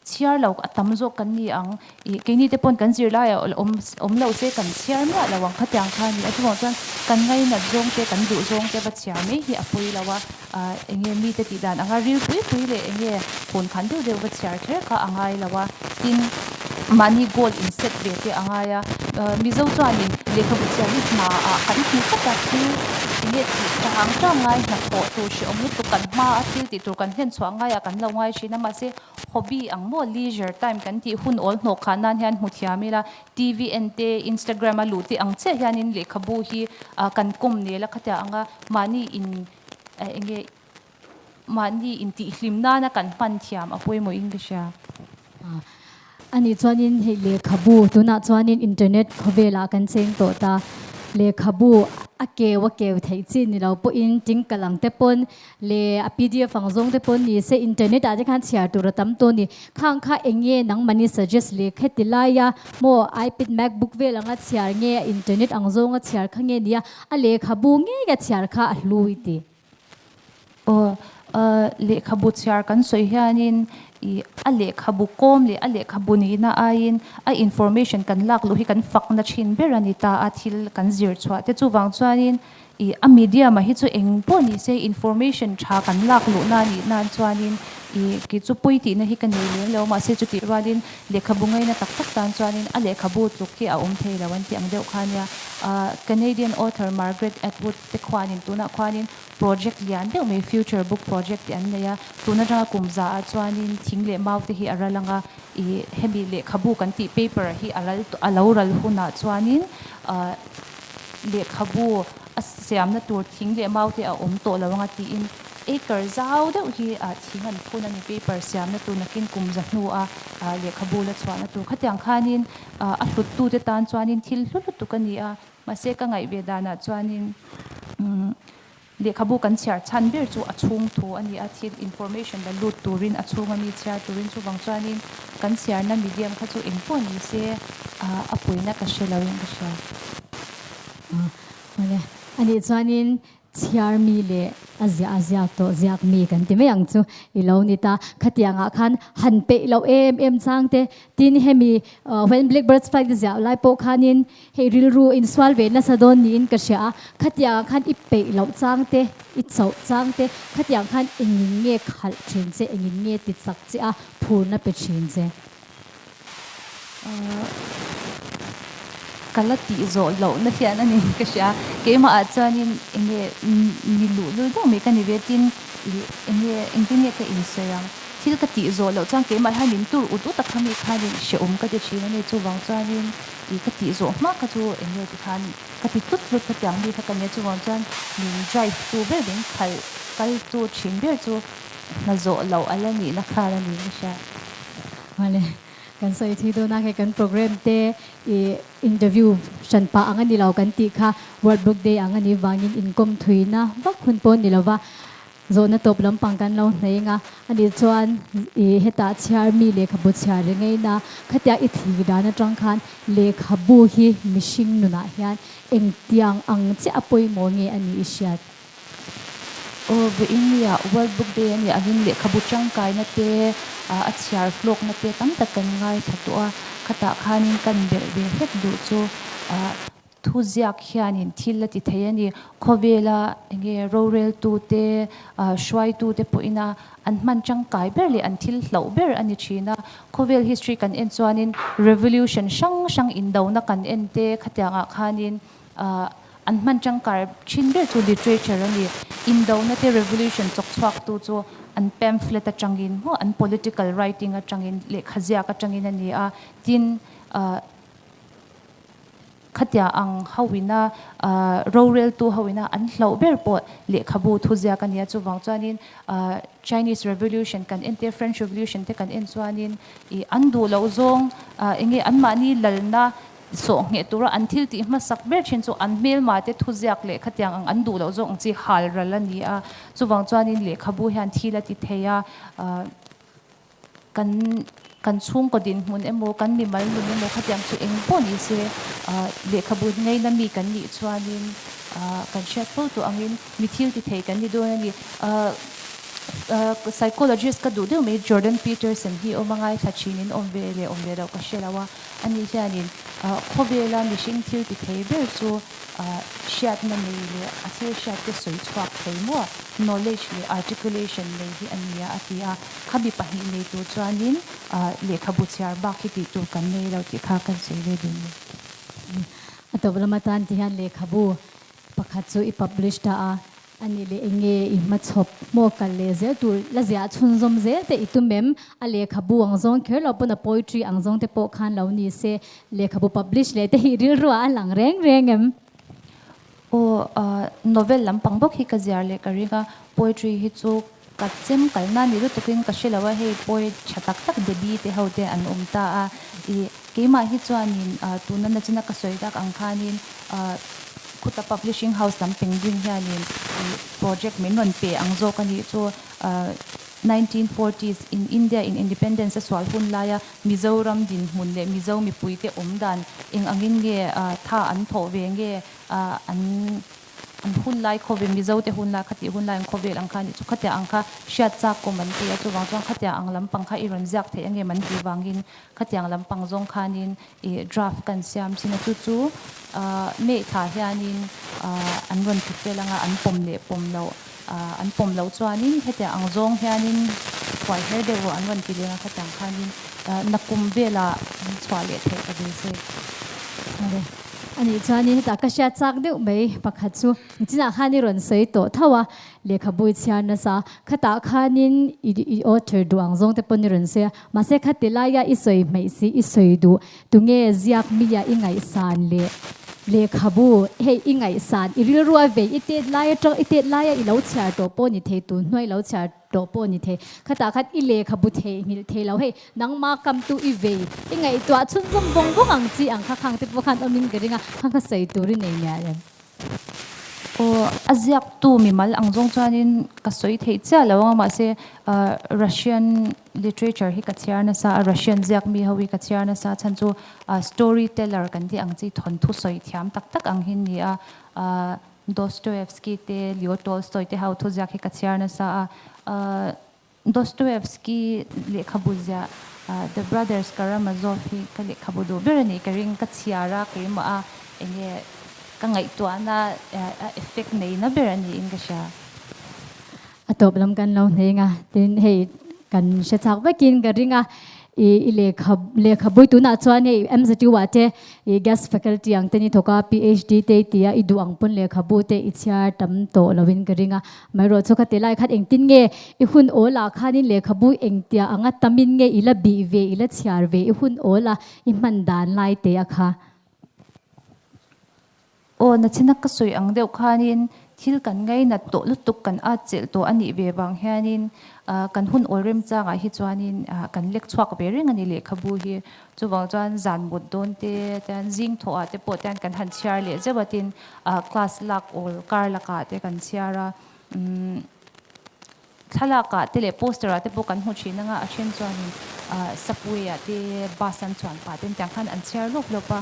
Chhiar lo a tam zawk kan ni ang. Ih, keini te pawn kan zirlai ah awm awm lo se kan chhiar miah lo ang khatiang kha a ni. A chuvang chuan kan ngainat zawng te, kan duh zawng te va chhiar mai hi a pawi lo a. Ah, eng nge mite tih dan anga ril pui pui leh eng nge phun khan deuh deuh va chhiar kher kha a ngai lo a. Tin, mahni goal in set ve te a ngai a. Mizo chuanin lehkhabu chhiar hi hna ah kan hmu tlat a, thil eng nge tih tang tang ngai hnathawh tur hrehawm lutuk kan hma a thil tih tur kan hlen chhuah ngaiah kan lo ngai thin a, mahse hobby ang maw leisure time kan tih hun awl hnawh khah nan hian hmu thiam ila TV en te Instagram a luh te ang chiah hianin lehkhabu hi kan kawm nel a khatia anga mahni in eng nge mahni intihhlim nana kan hman thiam a pawimawh in ka hria. Ani chuanin hei lehkhabu tunah chuanin internet khawvelah kan cheng tawh ta. Lehkhabu a keu a keu theih chi ni lo pawhin tingkal ang te pawn leh a pdf ang zawng te pawn ni se internet ah te khan chhiar tur a tam tawh a ni. Khang kha eng nge nangmahni suggest leh kheti laia maw ipad macbook vel anga chhiar nge internet ang zawnga chhiar kha nge nia a lehkhabu ngei a chhiar kha a hlu i ti. Aw, lehkhabu chhiar kan sawi hianin ih a lehkhabu kawm leh a lehkhabu nihna aiin a information kan lak luh hi kan fakna thin ber a ni ta a, thil kan zir chhuah te chuvang chuanin ih a medium ah hi chu eng pawh ni se information tha kan lak luhna a nih nan chuanin ih kei chu pawi tihna hi ka nei lem lo mahse chutih rualin lehkhabu ngaina tak tak tan chuanin a lehkhabu tluk hi a awm thei lo an tih ang deuh kha ania. Canadian author Margaret Atwood te khuanin tunah khuanin project lian deuh mai Future Book Project tih an nei a, tun atanga kum za ah chuanin thing leh mau te hi a ral ang a, ih hemi lehkhabu kan tih paper hi a ral a lo ral hunah chuanin ah lehkhabu a siamna tur thing leh mau te a awm tawh lo ang a tiin acre zau deuh hi ah thing an phun a ni paper siamna tur nakin kum za hnu a ah lehkhabu la chhuahna tur khatiang khanin ah a hluttu te tan chuanin thil hlu lutuk a ni a. Mahse ka ngaih ve danah chuanin lehkhabu kan chhiar chhan ber chu a chhung thu a ni a, thil information la lut turin a chhunga mi chhiar turin chuvang chuanin kan chhiarna medium kha chu eng pawh ni se a puina ka hre loin ka hria. Awle, anih chuanin Chhiar mi leh a ziah a ziak tawh ziak mi kan ti mai ang chu i lo ni ta. Khatiangah khan han peih loh em em chang te, tin hemi When Blackbirds Fly te ziah lai pawh khanin hei rilru insual ve nasa dawn niin ka hria a. Khatiangah khan i peih loh chang te, i chauh chang te, khatiang khan engin nge khalh thin che, engin nge ti chak che a, phurna pe thin che. Ka la tih zawh lohna hian a ni ka hria. Keimahah chuanin eng nge mi luhlul deuh mai ka ni ve tin ih eng nge engtin nge ka insawi ang. Thil ka tih zawh loh chuan keimah hian min tur ut ut a khami khanin hrehawm ka ti thin a ni. Chuvang chuanin ih ka tih zawh hma kha chu eng nge tikhan ka ti tlut tlut khatiang mi kha ka nia. Chuvang chuan min drive tu ber min khalh kal tu thin ber chu hna zawh loh a la nihna khan a ni ka hria. Male, kan sawi thui dawn a, hei kan program te i interview hran pah ang a ni lo kan tih kha World Book Day ang a nih vangin inkawm thuina vak hun pawh a ni lo va, zawhna tawp lampang kan lo hnei ang a, ani chuan i hetah chhiar mi lehkhabu chhiar reng ain a, khatia i thli dan atang khan lehkhabu hi mihring nunah hian engtiang ang chiah a pawimawh nge a nih i hriat? Aw, vawiin nia World Book Day a nih angin lehkhabu tangkaina te, a chhiar hlawkna te tam tak kan ngaithla tawh a, khatah khanin kan belh ve hlek duh chu thu ziak hianin thil a ti thei a ni. Khawvela enge roreltute, hruaitute pawhina an hman tangkai ber leh an thil hlauh ber a ni thin a. Khawvel history kan en chuanin revolution hrang hrang indona kan en te khatiangah khanin. an hman tangkai thin ber chu literature a ni. Indona te revolution chawk chhuak tu chu an pamphlet atangin maw an political writing atangin lehkha ziak atangin a ni a, tin Khatia ang hoina roreltu hoina an hlauh ber pawh lehkhabu thuziak a nia. Chuvang chuanin Chinese Revolution kan en te, French Revolution te kan en chuanin ih an duh loh zawng eng nge anmahni lalna sawh ngheh tura an thil tih hmasak ber thin chu an hmelma te thuziak leh khatiang ang an duh loh zawng ang chi hal ral a ni a. Chuvang chuanin lehkhabu hian thil a ti thei a. Kan kan chhungkaw dinhmun emaw, kan mimal nun emaw khatiang chu eng pawh ni se, lehkhabu ngaina mi kan nih chuanin kan hriat fo tawh angin mi thil ti thei kan ni dawn a ni. Psychologist ka duh deuh mai Jordan Peterson hi awm a ngaithla thinin awm ve leh awm ve loh ka hre lo a, ani hianin khawvela mihring thil ti thei ber chu hriatna nei leh a thil hriatte sawi chhuak thei maw, knowledge leh articulation nei hi a nia a ti a. Khami pahnih nei tur chuanin lehkhabu chhiar bak hi tih tur kan nei lo tih kha kan sawi ve dun ni. A tawp lam atan ti hian lehkhabu pakhat chu i publish ta a, a nih leh eng nge i hmachhawp hmaw kal leh zel tur la ziah chhunzawm zel te i tum em? A lehkhabu ang zawng kher lo pawn a poetry ang zawng te pawh khan lo ni se lehkhabu publish leh te hi rilruah a lang reng reng em? Aw, novel lampang bawk hi ka ziar leh ka ring a, poetry hi chu ka chem kalna ni lutukin ka hre lo a, hei poet tha tak tak Debbie te ho te an awm ta a, ih keimah hi chuanin tuna nachina ka sawi tak ang khanin khuta publishing house lam Penguin hianin ih project min rawn pe ang zawk a nih chu. 1940s in India in independence a sual hun laia Mizoram dinhmun leh Mizo mipuite awm dan eng angin nge tha an thawh ve nge an an hun lai khawvel Mizo te hun lai khatih hun lai ang khawvel ang kha anih chu khatia ang kha hriat chak awm an ti a chuvang chuan khatia ang lampang kha i rawn ziak theih ange man tih vangin khatiang lampang zawng khanin i draft kan siam thin a chu chu May thla hianin an rawn ti fel anga an pawm leh pawm loh An pawm loh chuanin hetiang ang zawng hianin huai her deuh rawh an rawn ti leng a, khatiang khanin nakum velah an chhuah leh theih ka beisei. Awle, anih chuanin hetah ka hriat chak deuh mai pakhat chu nichinah khan i rawn sawi tawh tho a, lehkhabu i chhiar nasa, khatah khanin i i author duh ang zawng te pawn i rawn sawi a, mahse khati laia i sawi hmeih si i sawi duh Tunge ziak mia i ngaihsan leh lehkhabu hei i ngaihsan i rilru a vei i tet lai atang i tet laia i lo chhiar tawh pawh ni thei tun hnuai lo chhiar tawh pawh ni thei khatah khan i lehkhabu theihnghilh thei lo hei nangma kamtu i vei i ngaihtuah chhunzawm vawng vawng ang chi ang kha khang te pawh khan awmin ka ring a khang kha sawi tur i nei mial em? Aw, a ziaktu mimal ang zawng chuanin ka sawi theih chiah lo ang a, mahse Russian literature hi ka chhiar nasa a, Russian ziak mi ho hi ka chhiar nasa a, chhan chu story teller kan tih ang chi thawnthu sawi thiam tak tak ang hi an ni a, Dostoevsky te, Leo Tolstoy te ho thuziak hi ka chhiar nasa a, Dostoevsky lehkhabu ziah The Brothers Karamazov hi ka lehkhabu duh ber a nih ka ring. Ka chhiar a, keimah a enge ka ngaihtuahna a effect neihna ber a niin ka hria. A tawp lam kan lo hneng a, tin hei kan hre chak vekin ka ring a, i lehkha lehkhabui tunah chuan hei MZU ah te I guest faculty ang te ni thawk a, PhD te i ti a, i duh ang pawn lehkhabu te i chhiar tam tawh lovin ka ring a. Amaherawh chu khati lai khan engtin nge i hun awl ah khanin lehkhabu engtia anga tamin nge i la bih ve, i la chhiar ve, i hun awl a i hman dan lai te a kha. Aw, nachina ka sawi ang deuh khanin thil kan ngainat tawh lutuk kan at chelh tawh a nih ve vang hianin kan hun awl remchangah hi chuanin kan lek chhuak ve reng a ni lehkhabu hi. Chuvang chuan zan mut dawn te tian zing thawh ah te pawh tian kan han chhiar leh zeuh a tin class lak awl kar lakah te kan chhiar a umm thlalak ah te leh poster ah te pawh kan hmu thin anga a then chuanin subway ah te bus an chuan pah ten tiang khan an chhiar lawp lawp a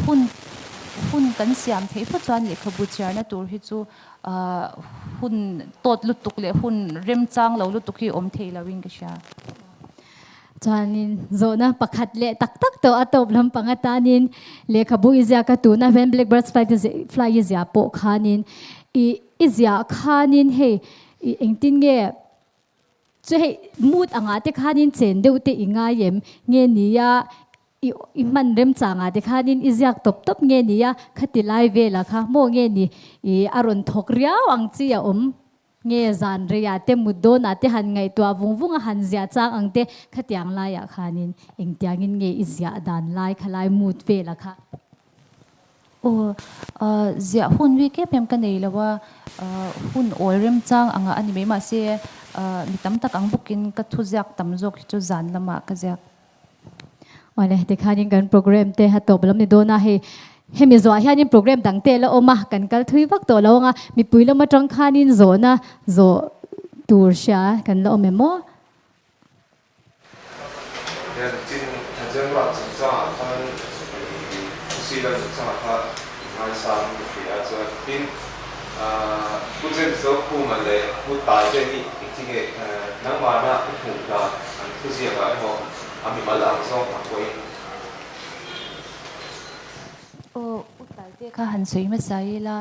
hun hun kan siam theih phawt chuan lehkhabu chhiarna tur hi chu hun tawt lutuk leh hun remchang lo lutuk hi awm thei lo in ka hria. Chuanin zawhna pakhat leh tak tak tawh a tawp lampang atanin lehkhabu i ziak a tuna When Blackbirds Fly te fly i ziah pawh khanin i i ziah khanin hei i engtin nge chu hei mood angah te khanin chen deuh te i ngai em nge nia. I i hman remchangah te khanin i ziak tawp tawp nge ni a, khati lai velah kha maw nge ni i a rawn thawk riau ang chi a awm nge zan reiah te mut dawnah te han ngaihtuah vung vung a han ziah chang ang te khatiang laiah khanin engtiangin nge i ziah dan lai kha lai mut velah kha. Aw, ziah hun bik em em ka nei lo a, hun awl remchang angah a ni mai mahse mi tam tak ang bawkin ka thuziak tam zawk hi chu zan lamah ka ziak. Awle, tikhanin kan program te a tawp lam ni dawn a, hei hemi zawhah hianin program dang te la awm a, kan kal thui vak tawh lo ang a, mipui lam atang khanin zawhna zawh tur hria kan la awm em aw? Hian chin Thanzemra chungchangah khan Thusila chungchangah kha ngaisang ka hria a, chuan tin Pu James Zokhuma leh Pu Taite hi engtinge nangmahna i hmuh dan an thuziakah emaw a mimal ang zawng ang pawhin. Aw, U Taite kha han sawi hmasa ila,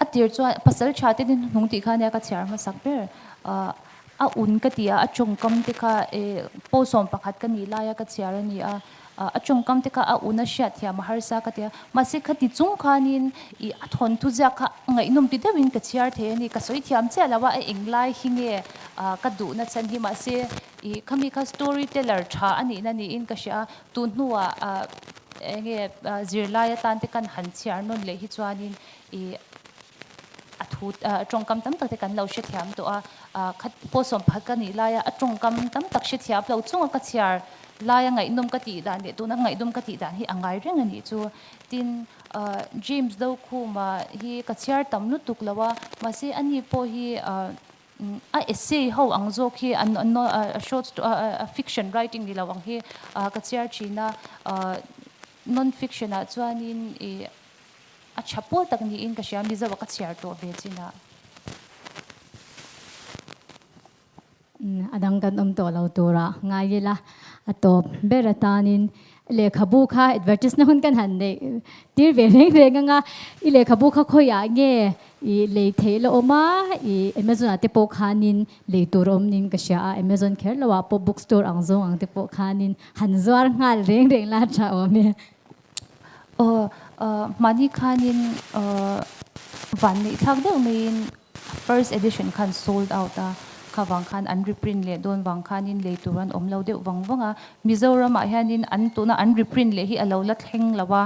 a tir chuan pasal tha te din hnung tih kha ania ka chhiar hmasak ber, a un ka ti a, a tawngkam te kha pawlsawm pakhat ka nih laia ka chhiar a ni a, A tawngkam te kha a una hriat thiam a harsa ka ti a, mahse khati chung khanin i a thawnthu ziak kha ngaihnawm ti deuhin ka chhiar thei a ni, ka sawi thiam chiah lo a, a englai hi nge ka duhna chhan hi, mahse i khami kha story teller tha a nihna niin ka hria a, tun hnuah enge zirlai atan te kan han chhiar nawn leh hi chuanin i a thu tawngkam tam tak te kan lo hrethiam tawh a, khat pawh sawmphat ka nih laia a tawngkam tam tak hrethiam lo chunga ka chhiar laia ngaihnawm ka tih dan leh tuna ngaihnawm ka tih dan hi a ngai reng a nih chu. Tin, James Dokhuma hi ka chhiar tam lutuk lo a, mahse ani pawh hi a essay ho ang zawk hi a short fiction writing ni lo ang hi ka chhiar thin a, non fiction ah chuanin ih A tha pawl tak niin ka hria, Mizo a ka chhiar tawh ve chin a. A dang kan awm tawh lo tura ngai ila, a tawp ber atanin lehkhabu kha advertisement hun kan han neih tir ve reng reng anga, i lehkhabu kha khawiah nge i lei theih la awm a, i Amazon ah te pawh khanin lei tur a awm niin ka hria a, Amazon kher loah pawh bookstore ang zawng ang te pawh khanin han zuar nghal reng reng la tha awm e. Aw, mahni khanin vanneih thlak deuh maiin first edition khan sold out a, kha vang khan an reprint leh dawn vang khanin lei tur an awm lo deuh vang vang a. Mizoramah hianin an tuna an reprint leh hi a lo la thleng lo a,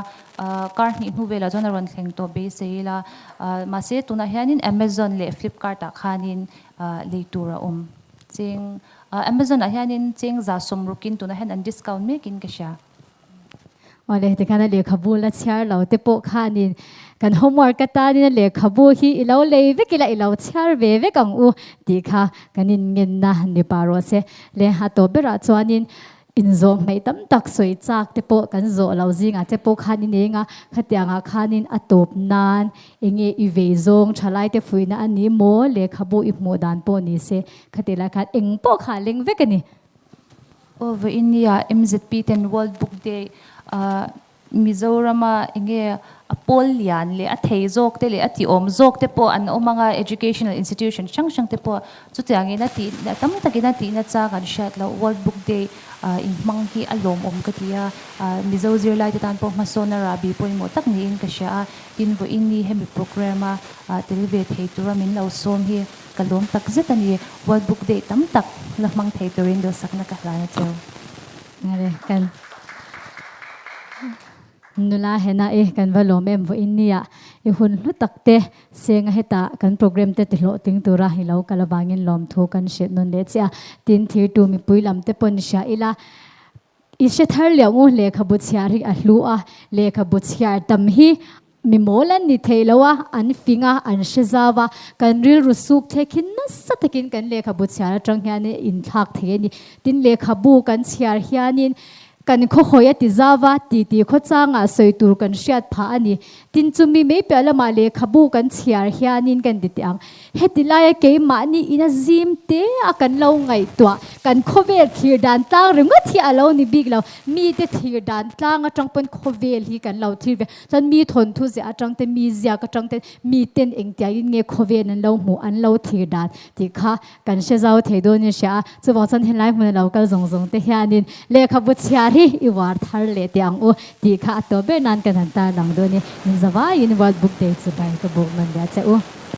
kar hnih hnu velah chuan a rawn thleng tawh beisei ila. Mahse tunah hianin Amazon leh Flipkart ah khanin lei tur a awm cheng. Amazon ah hianin cheng 160in tunah hian an discount mekin ka hria. Awle, tikhan a lehkhabu la chhiar lo te pawh khanin kan homework atanin a lehkhabu hi i lo lei vek ila i lo chhiar ve vek ang u tih kha kan inngenna ni pah rawh se. Le a tawp berah chuanin inzawh hmeih tam tak sawi chak te pawh kan zawh lo zingah te pawh khan i nei anga khatiangah khanin a tawp nan enge i vei zawng thalai te fuihna a ni maw lehkhabu i hmuh dan pawh ni se khati lai khan eng pawh kha a leng vek a ni. Aw vawinia MZP ten World Book Day ah Mizorama enge a pawl lian leh a thei zawk te leh a tiawm zawk te pawh an awm anga educational institution hrang hrang te pawh chutiangin a tih tam takin a tihna chang an hriat loh World Book Day ah inhmang hi a lawmawm ka ti a, Mizo zirlai te tan pawh hmasawn a rahbi pawimawh tak niin ka hria a, tin vawiini hemi program a tel ve thei tura min lo sawm hi Ka lawm tak zet a ni. World Book Day tam tak la hmang thei turin duhsakna ka hlan a cheu. Ngare kan nula hena i kan va lawm em vawiin nia i hun hlu tak te senga heta kan program te tihlawh ting tura i lo kal avangin lawmthu kan hrilh nawn leh chiah a. Tin thirtu mipui lam te pawn hria ila i hre thar leh ang u lehkhabu chhiar hi a hlu a, lehkhabu chhiar tam hi Mi mawl an ni thei lo a, an fing a, an hre zau a, kan rilru suk thlek hi nasa takin kan lehkhabu chhiar atang hian inthlak thei a ni. Tin, lehkhabu kan chhiar hianin. Kan khawhawi a ti zau va, titi khawchangah sawi tur kan hriat phah a ni. Tin, chumi mai piah lamah lehkhabu kan chhiar hianin kan ti teh ang. Heti laia keimahni ina zim te a kan lo ngaihtuah, kan khawvel thlir dan tlang ringawt hi a lo ni bik lo. Mite thlir dan tlang atang pawn khawvel hi kan lo thlir ve. Chuan mi thawnthu ziah atang te, mi ziak atang te, miten engtiangin nge khawvel an lo hmuh, an lo thlir dan tih kha kan hre zau thei dawn in hria a. Chuvang chuan helai hmuna lo kal zawng zawng te hianin lehkhabu chhiar hi i uar thar leh teh ang u tih kha a tawp ber nan kan han tarlang dawn i, min zavaiin World Book Day chu bai ka buk nawn leh a che u.